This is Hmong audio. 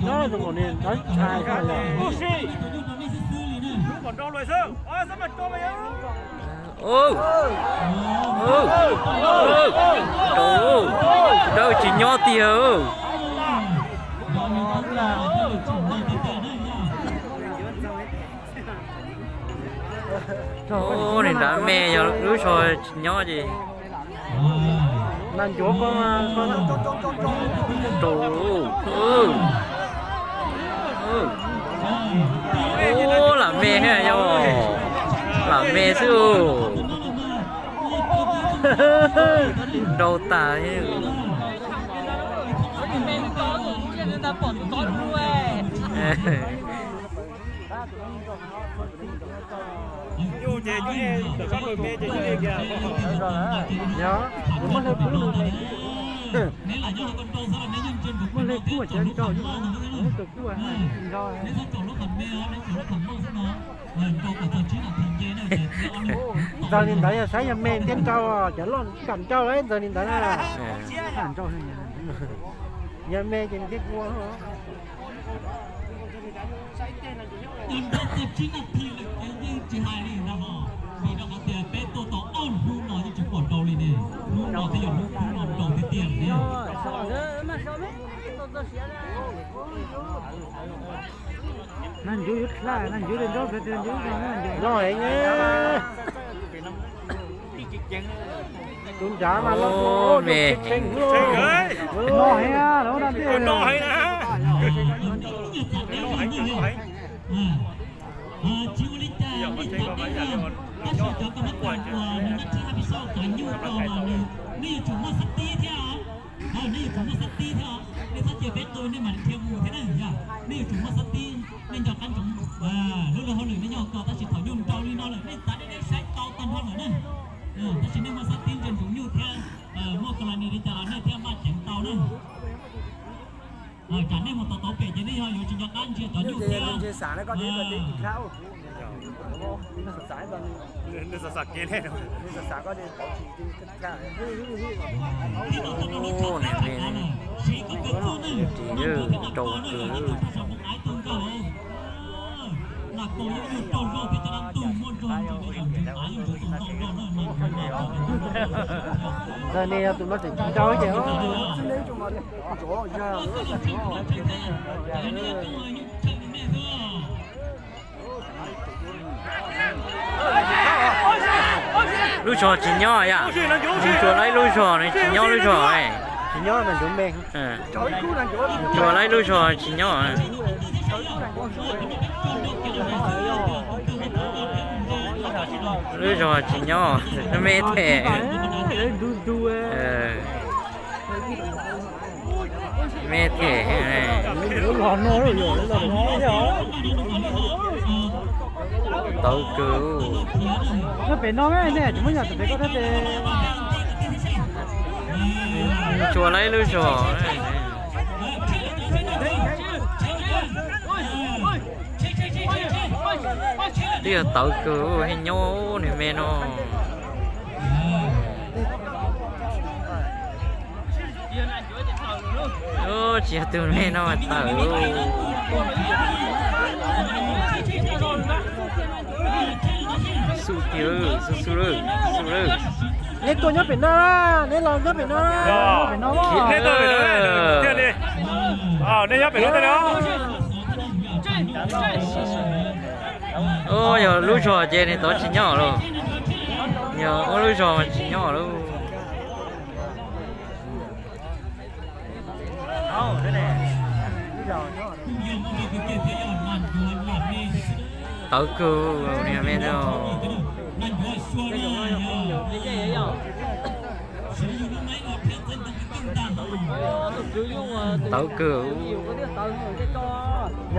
Nyob zoo nkaus li dawb tshais kawg li. Rau, dawb tsis nyob tiag. Niag nrad me yog lub zog tsis nyob ces. Nas ncuav ko, lam me thiab yog, lam me xwb. Nrau tas. Yog, muaj hle kub no, muaj hle kub cov nrau, muaj tus kub nrau. Ntxaws li ntawd yog saib yog me thiab nrau, cov loj kam nrau ntxaws li ntawd na. Yog me ces nws thiaj kua. Tsis hais li ntawd, vim rau qhov tias peb tuaj tau ob hnub no yeej tsis pom nrau li ne. Hnub no thiaj yog hnub kub no nrau tiag tiag li ne. Nag ncuav yuav dlha, nag ncuav li nrau, nag ncuav loj heev. Tus nrad mas loj me. No heev, loj heev na. Tsis ua li cas, nej txav deb, tab sis cov koj muab tas uas nws nab thib hab pis xauj cov nyuj ko mas nws, nej yuav tsum muaj xab tib thiab os. Nej yuav tsum muaj xab tib thiab os, nej txhob cia peb qw nej mam li dhia mus thiab na yom. Nej yuav tsum muaj xab tib, nej nco qab ntsoov. Lub luag hauj lwm nej nyob ko tab sis thaum nyuj nrau li no lawm nej txav deb deb saib tau tag nrho lawm na. Tab sis nej muaj xab tib ntsia ntsoov nyuj thiab, muaj kas las nis li cas los nej thiaj maj ceev tau na. Tsam nej mus tau tau pem ces nej yog yuav tsis nco qab ntsia cov nyuj thiab. Rau kawg. Ntawm ne yog tus no tseem tsis nrau ces. Lub zog tsis nyob yom, tsuas laib lub zog, tsis nyob lub zog. Tsis nyob, nas ncuav me. Tsuas laib lub zog tsis nyob. Lub zog tsis nyob, me them. Me them. Tawv kawg. Nyob pem no ne, tsis muab nyom pem ko thiab ces. Tsuas laib lub zog. Twb yog tawv kawg, nyob niag me no. Tsis yog tus me no mas tawm. Xu tiag, xu xu lawm, xu lawm. Neb tuaj nyob pem no, neb los nyob pem no. Neb tuaj pem no thiaj li. Neb nyob pem no thiaj li. Yog lub zog ces nws tod tsis nyob lauj. Yog ua lub zog mas tsis nyob lauj. Tawv kawg, niag me no. Tawv kawg.